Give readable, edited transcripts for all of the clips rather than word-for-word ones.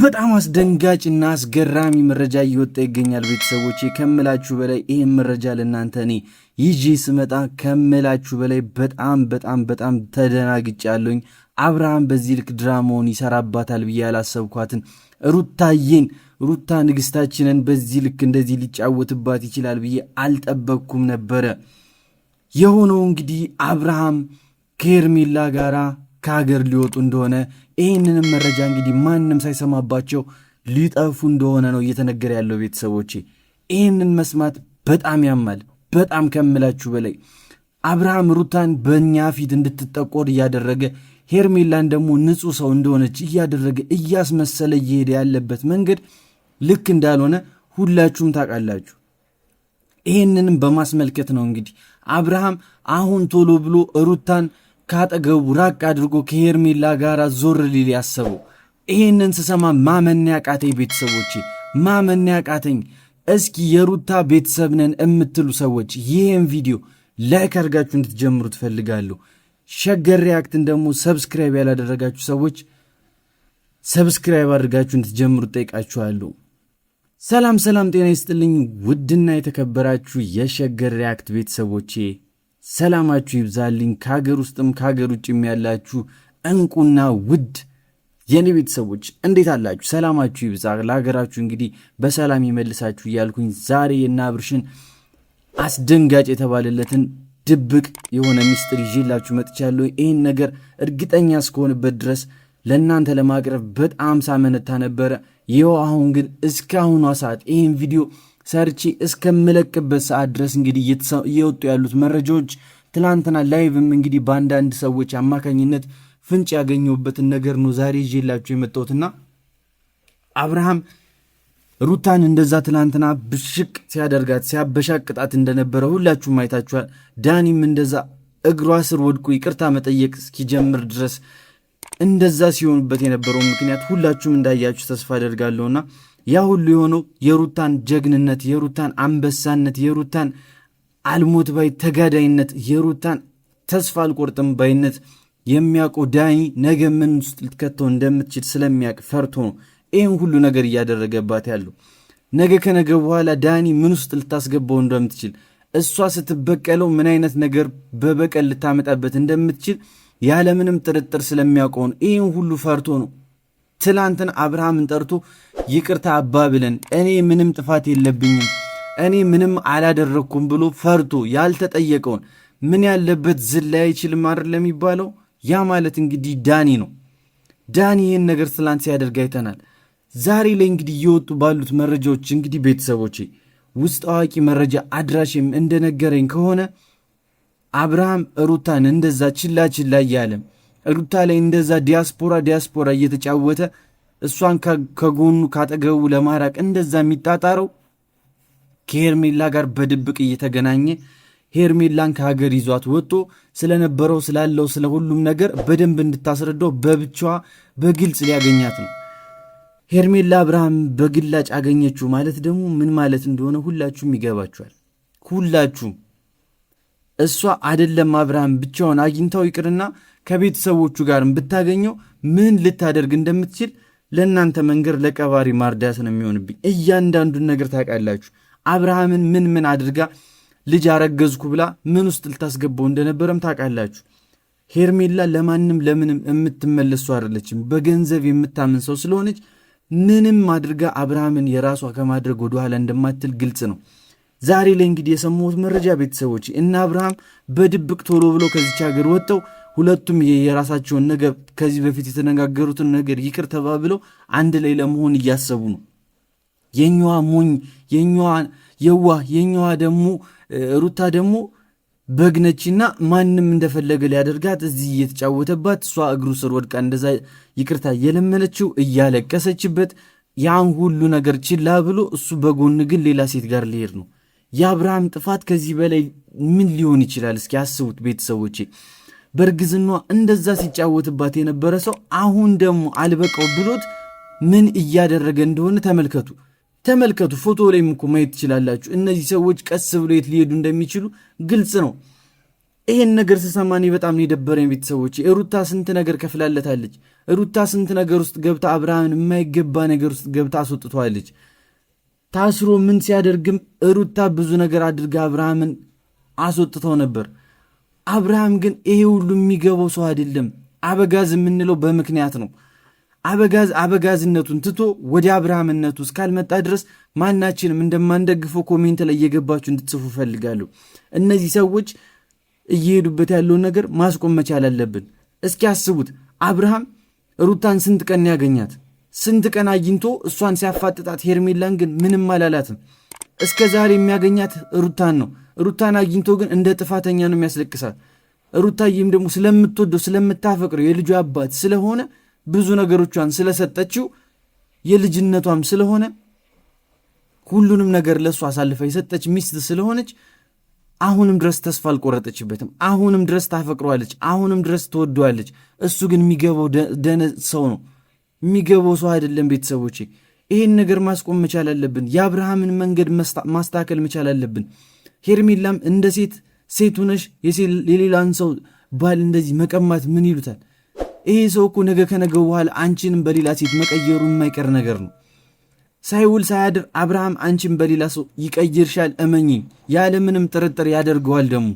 በጣም አስደንጋጭ እና አስገራሚ መረጃ እየወጣ ይገኛል። ቤተሰቦቼ ከምላችሁ በላይ ይህን መረጃ ለእናንተ እኔ ይዤ ስመጣ ከምላችሁ በላይ በጣም በጣም በጣም ተደናግጫለሁኝ። አብርሃም በዚህ ልክ ድራማውን ይሰራባታል ብዬ ያላሰብኳትን ሩታዬን፣ ሩታ ንግስታችንን በዚህ ልክ እንደዚህ ሊጫወትባት ይችላል ብዬ አልጠበቅኩም ነበረ። የሆነው እንግዲህ አብርሃም ከሄርሜላ ጋራ ከሀገር ሊወጡ እንደሆነ፣ ይህንንም መረጃ እንግዲህ ማንም ሳይሰማባቸው ሊጠፉ እንደሆነ ነው እየተነገረ ያለው። ቤተሰቦቼ ይህንን መስማት በጣም ያማል፣ በጣም ከምላችሁ በላይ። አብርሃም ሩታን በእኛ ፊት እንድትጠቆር እያደረገ፣ ሄርሜላን ደግሞ ንጹሕ ሰው እንደሆነች እያደረገ እያስመሰለ እየሄደ ያለበት መንገድ ልክ እንዳልሆነ ሁላችሁም ታውቃላችሁ። ይህንንም በማስመልከት ነው እንግዲህ አብርሃም አሁን ቶሎ ብሎ ሩታን ካጠገቡ ራቅ አድርጎ ከሄርሜላ ጋር ዞር ሊል ያሰበው። ይሄንን ስሰማ ማመን ያቃተኝ፣ ቤተሰቦቼ ማመን ያቃተኝ። እስኪ የሩታ ቤተሰብ ነን የምትሉ ሰዎች ይህን ቪዲዮ like አድርጋችሁ እንድትጀምሩ ትፈልጋለሁ። ሸገር ሪያክትን ደግሞ subscribe ያላደረጋችሁ ሰዎች subscribe አድርጋችሁ እንድትጀምሩ ጠይቃችኋለሁ። ሰላም ሰላም፣ ጤና ይስጥልኝ ውድና የተከበራችሁ የሸገር ሪያክት ቤተሰቦቼ፣ ሰላማችሁ ይብዛልኝ። ከሀገር ውስጥም ከሀገር ውጭም ያላችሁ እንቁና ውድ የኔ ቤተሰቦች እንዴት አላችሁ? ሰላማችሁ ይብዛ። ለሀገራችሁ እንግዲህ በሰላም ይመልሳችሁ እያልኩኝ ዛሬ የእነ አብርሽን አስደንጋጭ የተባለለትን ድብቅ የሆነ ሚስጥር ይዤላችሁ መጥቻለሁ። ይህን ነገር እርግጠኛ እስከሆንበት ድረስ ለእናንተ ለማቅረብ በጣም ሳመነታ ነበረ። ይኸው አሁን ግን እስካሁኗ ሰዓት ይህን ቪዲዮ ሰርቼ እስከምለቅበት ሰዓት ድረስ እንግዲህ እየወጡ ያሉት መረጃዎች፣ ትላንትና live ም እንግዲህ በአንዳንድ ሰዎች አማካኝነት ፍንጭ ያገኘሁበትን ነገር ነው ዛሬ ይዤላችሁ የመጣሁትና አብርሃም ሩታን እንደዛ ትላንትና ብሽቅ ሲያደርጋት ሲያበሻቅጣት እንደነበረ ሁላችሁም አይታችኋል። ዳኒም እንደዛ እግሯ ስር ወድቆ ይቅርታ መጠየቅ እስኪጀምር ድረስ እንደዛ ሲሆኑበት የነበረው ምክንያት ሁላችሁም እንዳያችሁ ተስፋ አደርጋለሁና ያ ሁሉ የሆነው የሩታን ጀግንነት፣ የሩታን አንበሳነት፣ የሩታን አልሞት ባይ ተጋዳይነት፣ የሩታን ተስፋ አልቆርጥም ባይነት የሚያውቀው ዳኒ ነገ ምን ውስጥ ልትከተው እንደምትችል ስለሚያውቅ ፈርቶ ነው ይህን ሁሉ ነገር እያደረገባት ያለው። ነገ ከነገ በኋላ ዳኒ ምን ውስጥ ልታስገባው እንደምትችል፣ እሷ ስትበቀለው ምን አይነት ነገር በበቀል ልታመጣበት እንደምትችል ያለምንም ጥርጥር ስለሚያውቀው ነው። ይህን ሁሉ ፈርቶ ነው ትላንትን አብርሃምን ጠርቶ ይቅርታ አባብለን፣ እኔ ምንም ጥፋት የለብኝም፣ እኔ ምንም አላደረግኩም ብሎ ፈርቶ ያልተጠየቀውን ምን ያለበት ዝላይ አይችልም አይደል የሚባለው? ያ ማለት እንግዲህ ዳኒ ነው። ዳኒ ይህን ነገር ትላንት ሲያደርግ አይተናል። ዛሬ ላይ እንግዲህ እየወጡ ባሉት መረጃዎች እንግዲህ ቤተሰቦቼ ውስጥ አዋቂ መረጃ አድራሽም እንደነገረኝ ከሆነ አብርሃም ሩታን እንደዛ ችላ ችላ እያለ፣ ሩታ ላይ እንደዛ ዲያስፖራ ዲያስፖራ እየተጫወተ እሷን ከጎኑ ካጠገቡ ለማራቅ እንደዛ የሚጣጣረው ከሄርሜላ ጋር በድብቅ እየተገናኘ፣ ሄርሜላን ከሀገር ይዟት ወጥቶ ስለነበረው ስላለው ስለ ሁሉም ነገር በደንብ እንድታስረዳው በብቻዋ በግልጽ ሊያገኛት ነው። ሄርሜላ አብርሃም በግላጭ አገኘችው ማለት ደግሞ ምን ማለት እንደሆነ ሁላችሁም ይገባችኋል። ሁላችሁም እሷ አይደለም አብርሃም ብቻውን አግኝታው ይቅርና ከቤተሰቦቹ ጋርም ብታገኘው ምን ልታደርግ እንደምትችል ለእናንተ መንገር ለቀባሪ ማርዳት ነው የሚሆንብኝ። እያንዳንዱን ነገር ታውቃላችሁ። አብርሃምን ምን ምን አድርጋ ልጅ አረገዝኩ ብላ ምን ውስጥ ልታስገባው እንደነበረም ታውቃላችሁ። ሄርሜላ ለማንም ለምንም የምትመለሱ አይደለችም። በገንዘብ የምታምን ሰው ስለሆነች ምንም አድርጋ አብርሃምን የራሷ ከማድረግ ወደኋላ እንደማትል ግልጽ ነው። ዛሬ ላይ እንግዲህ የሰማሁት መረጃ ቤተሰቦች እና አብርሃም በድብቅ ቶሎ ብሎ ከዚች ሀገር ወጥተው ሁለቱም የራሳቸውን ነገር ከዚህ በፊት የተነጋገሩትን ነገር ይቅር ተባብለው አንድ ላይ ለመሆን እያሰቡ ነው። የኛዋ ሞኝ፣ የኛዋ የዋህ፣ የኛዋ ደግሞ ሩታ ደግሞ በግነችና ማንም እንደፈለገ ሊያደርጋት እዚህ እየተጫወተባት፣ እሷ እግሩ ስር ወድቃ እንደዛ ይቅርታ እየለመነችው እያለቀሰችበት ያን ሁሉ ነገር ችላ ብሎ እሱ በጎን ግን ሌላ ሴት ጋር ሊሄድ ነው። የአብርሃም ጥፋት ከዚህ በላይ ምን ሊሆን ይችላል? እስኪ አስቡት ቤተሰቦቼ። በእርግዝኗ እንደዛ ሲጫወትባት የነበረ ሰው አሁን ደግሞ አልበቃው ብሎት ምን እያደረገ እንደሆነ ተመልከቱ፣ ተመልከቱ። ፎቶ ላይም እኮ ማየት ትችላላችሁ። እነዚህ ሰዎች ቀስ ብሎ የት ሊሄዱ እንደሚችሉ ግልጽ ነው። ይሄን ነገር ስሰማ እኔ በጣም ነው የደበረኝ። ቤተሰቦች ሩታ ስንት ነገር ከፍላለታለች። ሩታ ስንት ነገር ውስጥ ገብታ አብርሃምን የማይገባ ነገር ውስጥ ገብታ አስወጥቷለች። ታስሮ ምን ሲያደርግም ሩታ ብዙ ነገር አድርጋ አብርሃምን አስወጥተው ነበር። አብርሃም ግን ይሄ ሁሉ የሚገባው ሰው አይደለም። አበጋዝ የምንለው በምክንያት ነው። አበጋዝ አበጋዝነቱን ትቶ ወደ አብርሃምነቱ እስካልመጣ ድረስ ማናችንም እንደማንደግፈው comment ላይ እየገባችሁ እንድትጽፉ እፈልጋለሁ። እነዚህ ሰዎች እየሄዱበት ያለውን ነገር ማስቆም መቻል አለብን። እስኪ አስቡት፣ አብርሃም ሩታን ስንት ቀን ያገኛት? ስንት ቀን አግኝቶ እሷን ሲያፋጥጣት፣ ሄርሜላን ግን ምንም አላላትም። እስከ ዛሬ የሚያገኛት ሩታን ነው። ሩታን አግኝቶ ግን እንደ ጥፋተኛ ነው የሚያስለቅሳት። ሩታዬም ደግሞ ስለምትወደው ስለምታፈቅረው የልጁ አባት ስለሆነ ብዙ ነገሮቿን ስለሰጠችው የልጅነቷም ስለሆነ ሁሉንም ነገር ለእሱ አሳልፋ የሰጠች ሚስት ስለሆነች አሁንም ድረስ ተስፋ አልቆረጠችበትም። አሁንም ድረስ ታፈቅረዋለች። አሁንም ድረስ ትወደዋለች። እሱ ግን የሚገባው ደነ ሰው ነው የሚገባው ሰው አይደለም። ቤተሰቦቼ ይህን ነገር ማስቆም መቻል አለብን። የአብርሃምን መንገድ ማስተካከል መቻል አለብን። ሄርሜላም እንደ ሴት ሴት ሆነሽ የሌላን ሰው ባል እንደዚህ መቀማት ምን ይሉታል? ይሄ ሰው እኮ ነገ ከነገ በኋላ አንቺንም በሌላ ሴት መቀየሩ የማይቀር ነገር ነው። ሳይውል ሳያድር አብርሃም አንቺን በሌላ ሰው ይቀይርሻል። እመኚኝ፣ ያለምንም ጥርጥር ያደርገዋል። ደግሞ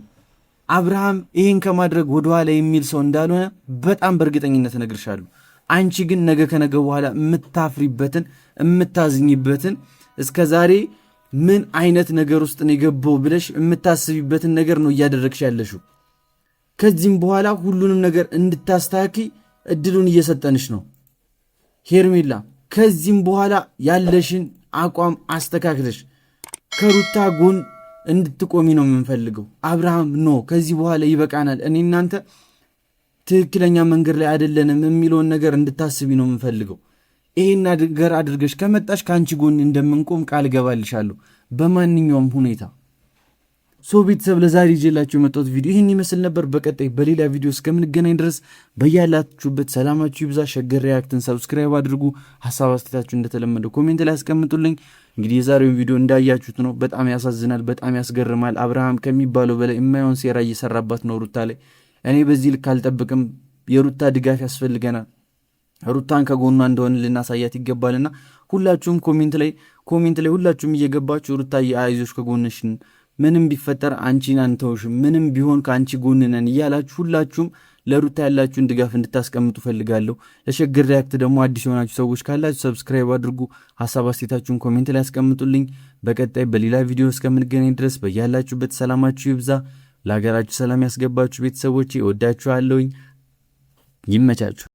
አብርሃም ይህን ከማድረግ ወደኋላ የሚል ሰው እንዳልሆነ በጣም በእርግጠኝነት እነግርሻለሁ። አንቺ ግን ነገ ከነገ በኋላ የምታፍሪበትን የምታዝኝበትን እስከ ዛሬ ምን አይነት ነገር ውስጥ ነው የገባው ብለሽ የምታስቢበትን ነገር ነው እያደረግሽ ያለሽው። ከዚህም በኋላ ሁሉንም ነገር እንድታስታኪ እድሉን እየሰጠንሽ ነው ሄርሜላ። ከዚህም በኋላ ያለሽን አቋም አስተካክለሽ ከሩታ ጎን እንድትቆሚ ነው የምንፈልገው። አብርሃም no፣ ከዚህ በኋላ ይበቃናል፣ እኔ እናንተ ትክክለኛ መንገድ ላይ አይደለንም የሚለውን ነገር እንድታስቢ ነው የምንፈልገው። ይሄን ነገር አድርገሽ ከመጣሽ ከአንቺ ጎን እንደምንቆም ቃል እገባልሻለሁ በማንኛውም ሁኔታ። So ቤተሰብ ለዛሬ ይዤላችሁ የመጣሁት ቪዲዮ ይህን ይመስል ነበር። በቀጣይ በሌላ ቪዲዮ እስከምንገናኝ ድረስ በያላችሁበት ሰላማችሁ ይብዛ። ሸገር ሪያክትን subscribe አድርጉ። ሀሳብ አስተያየታችሁ እንደተለመደው comment ላይ አስቀምጡልኝ። እንግዲህ የዛሬውን ቪዲዮ እንዳያችሁት ነው። በጣም ያሳዝናል፣ በጣም ያስገርማል። አብርሃም ከሚባለው በላይ የማይሆን ሴራ እየሰራባት ነው ሩታ ላይ። እኔ በዚህ ልክ አልጠብቅም። የሩታ ድጋፍ ያስፈልገናል። ሩታን ከጎኗ እንደሆነ ልናሳያት ይገባልና ሁላችሁም comment ላይ ሁላችሁም እየገባችሁ ሩታ አይዞሽ ከጎንሽ ምንም ቢፈጠር አንቺን አንተውሽም፣ ምንም ቢሆን ከአንቺ ጎን ነን እያላችሁ ሁላችሁም ለሩታ ያላችሁን ድጋፍ እንድታስቀምጡ ፈልጋለሁ። ለሸገር ሪያክት ደግሞ አዲስ የሆናችሁ ሰዎች ካላችሁ subscribe አድርጉ። ሀሳብ አስተያየታችሁን comment ላይ ያስቀምጡልኝ። በቀጣይ በሌላ ቪዲዮ እስከምንገናኝ ድረስ በያላችሁበት ሰላማችሁ ይብዛ። ለሀገራችሁ ሰላም ያስገባችሁ ቤተሰቦች፣ እወዳችኋለሁኝ። ይመቻችሁ።